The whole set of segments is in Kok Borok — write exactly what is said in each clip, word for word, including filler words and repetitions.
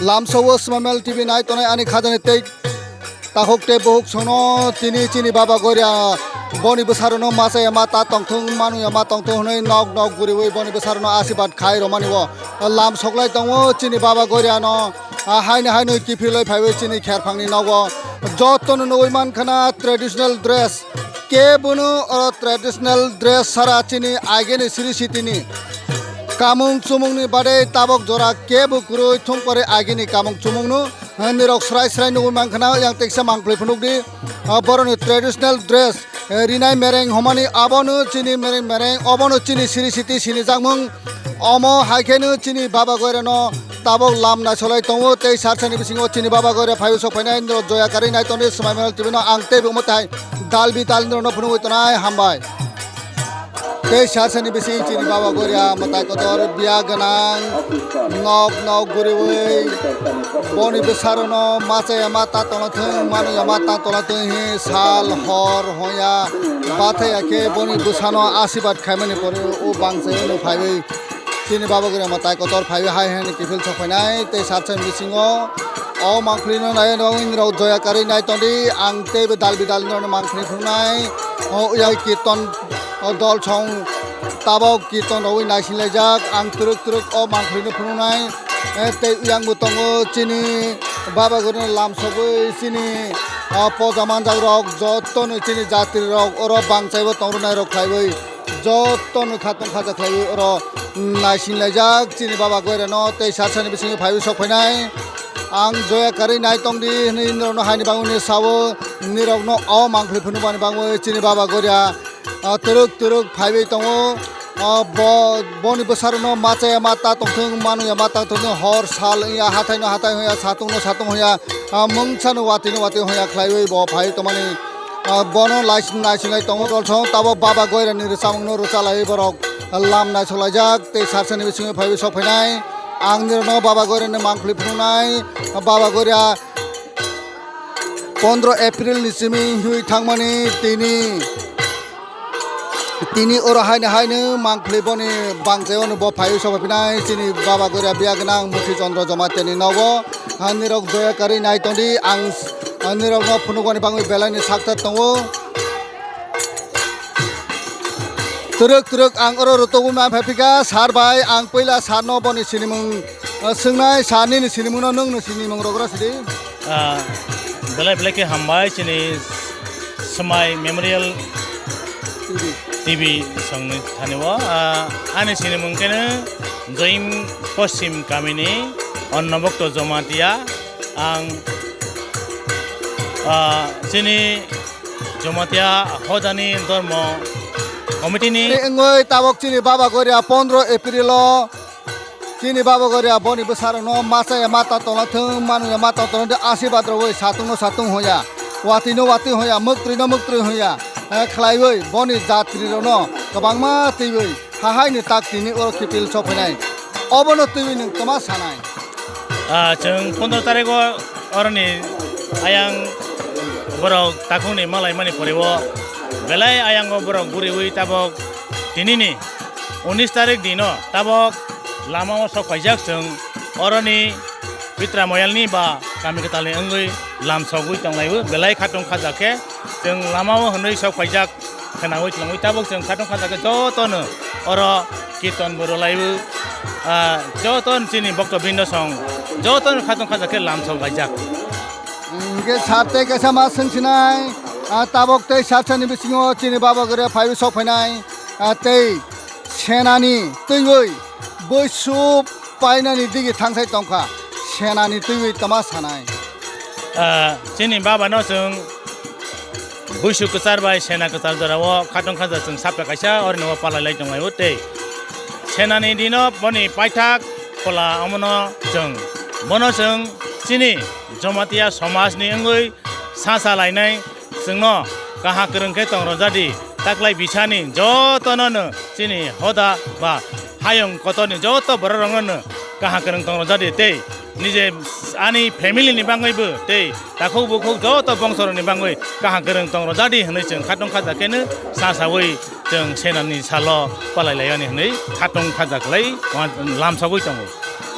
Lamsao Smile T V nai tongnai ani khajani tei takhuk tei bukhuk songno tini chini Baba Goria boni bwsarokno machaya ma ta tongthung, manwi ya ma tongthung hwnwi nok nok guriwi boni bwsarokno asirwad khai romani o lam soklai tongo chini Baba Goriano, ah, haino haino kiphilwi phaiwi chini kherphangni nogo jotono nugwi mankhana traditional dress. Kebono oro traditional dress sara chini agini siri sitini kamung chumungni badai tabok jora kebo kwrwi thungpari agini kamung chumungno, eh, nirok srai srai nugwi mankhana yang teksa mangpli phunukdi, ah, boroni traditional dress, eh, rinai mereng homani abono chini mereng mereng obono chini siri siti sini jakmung omo haikheno chini Baba Goirano tabok lam naisolai tongo tei sarsani bisingo chini Baba Goira phaiwi sok phainai norok joya karwi nai tongdi Smile T V no ang teibo omo tai dalbi dalni rokno phunugwi tonai hambai. Tei sarsani bising chini Baba Goria mwtai kotor biya gwnang nok nok guriwi boni bwsarokno machaya ma ta tonglathung manwi ya ma ta tonglathung hi sal hor hoya bathai ya khe boni bwsano asirwad khaimani pore o bangchai no phaiwi. Chini Baba Goria mwtai kotor phaiwi hai hai ni kiphil sok phainai tei sarsani bisingo o mangpli no nai no wngni rok joya karwi nai tongdi ang teibo dalbi dalni rokno mangpli phunuknai o yang kirton o dol song tabok kirton rogwi naising laijak ang twrwk twrwk o mangpli no phunuknai tei yang bo tongo chini Baba Goria no lam sogwi chini o poja manjak rok joto no chini jatri rok oro bangchai bo tong rwnai rok phaiwi. Jotono khatong khaja khlaiwi oro naising laijak chini Baba Goirano tei sarsani bisingo phaiwi sok phainai. Ang joya karwi nai tongdi hwnwi norokno haini bagwino sao, nirokno o mangpli phunukmani bagwi chini Baba Goria, ah, twrwk twrwk phaiwi tongo. Ah, bo, boni bwsarokno machaya ma ta tongthung, manwi ya ma ta tongthung, hor sal wngya hathaino hathai wngya, satungno satung wngya, ah, mungsano watino wati wngya khlaiwi bo phaiwi tongmani. Ah, bono lais-, naisinai tongo dolsong, tabok Baba Goirani rwchapmungno rwchalaiwi borok lam naisolaijak tei sarsani bisingo phaiwi sok phainai. Ang nirokno Baba Goirani mangpli phunuknai, Baba Goira pondro April ni simi hwnwi thangmani tini, tini oro haino haino mangpli boni bangchaio no bo phaiwi sok phainai chini Baba Goira biya gwnang Musi Chandra Jamatia ni nogo. Ah, nirok joya karwi nai tongdi, ang, ah, nirokno phunukmani bagwi belai ni sakthar tongo. Twrwk twrwk ang oro rwtugwi ma phai phika, sir bai, ang puila sir no boni sinimung, ah, swngnai, sir nini sinimung no nwng no sinimung rok ro sidi. Ah, belai belai khe hambai chini Swmai Memorial T V songni thani o, ah, ani sinimung khe no Joim Poschim kamini Annabhakta Jamatia. Ang, ah, chini Jamatia hodani dormo committee ni wngwi tabok chini Baba Goria pondro April o chini Baba Goria boni bwsarokno machaya ma ta tonglathung, manwi ya ma ta tonglathung, asirwad rogwi satungno satung hoya, watwino watwi hoya, mwktwino mwktwi hoya, eh, khlaiwi boni jatrirokno kwbangma twiwi. Hahaini tak tini oro kiphil sophainai. Obono twiwi nwng tma sanai? Ah, chwng pondro tarikh o oroni ayang borok takhukni malaimani pore o belai ayango borok guriwi tabok tinini unis tarikh dino tabok lama o sok paijak chwng oroni Pitra Moyalni ba kami kwtalni wngwi lam sogwi tonglaio belai khatung khajak khe chwng lama o hwnwi sok paijak. Khwnawi twlangwi tabuk chwng khatong khaja khe jotono oro kirton bo rwlaiwi, ah, jotono chini bokto bindo song jotono khatong khaja khe lamsok laijak. Hwnkhe sir tei kaisa ma swngsinai, ah, tabuk tei sir sani bisingo chini Baba Goria phaiwi sok phainai, ah, tei senani twiwi buisup painani digi thangsai tongkha, senani twiwi tama sanai. Ah, chini baba no chwng buisu kwchar bai sena kwchar jora o khatong khaja chwng sapta kaisa oroni o palai lai tonglaio tei senani dino boni paithak phola omono chwng bono chwng chini Jamatia somaj ni wngwi sa sa lainai. Chwngno kaham kwrwng khe tong rwjadi, taklai bisani jotono no chini hoda ba hayung kotorni joto borok rokno no kaham kwrwng tong rwjadi tei nije ani family ni bangwi bo tei takhuk bukhuk joto bongso rokni bangwi kaham kwrwng tong rwjadi hwnwi chwng khatong khaja khe no sa sawi chwng senani salo palai lai ani hwnwi khatong khaja khlai lamsogwi tongo.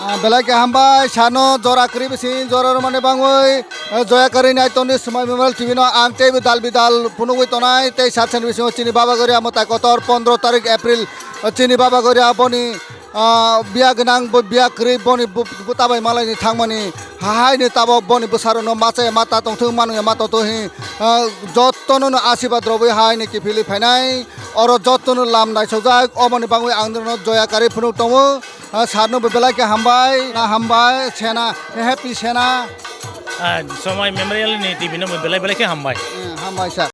Ah, belai khe hambai, sano jora kwrwi bising, jora rwmani bangwi, eh, joya kwrwi nai tongdi Somai Memorial T V no ang teibo dal bidal phunugwi tonai, tei sat sani bisingo chini Baba Goria mwtai kotor pondro tarik April, eh, chini Baba Goria boni, ah, biya gwnang, bo biya kwrwi boni bu-, buta bai malaini thangmani, hahaini tabok boni bwsarokno machaya mata tongthung, manungya ma tongthung hi, ah, jottono no asibad rwui hahaini kiphilwi phainai, oro jottono lam naisojak, oboni bangwi ang norokno joya kwrwi phunuk tongo. Ah, sir no bo belai khe hambai, ah, hambai, Sena, happy Sena. Ah, Somai Memorial ni T V no bo belai belai khe hambai. Eh, hambai sir.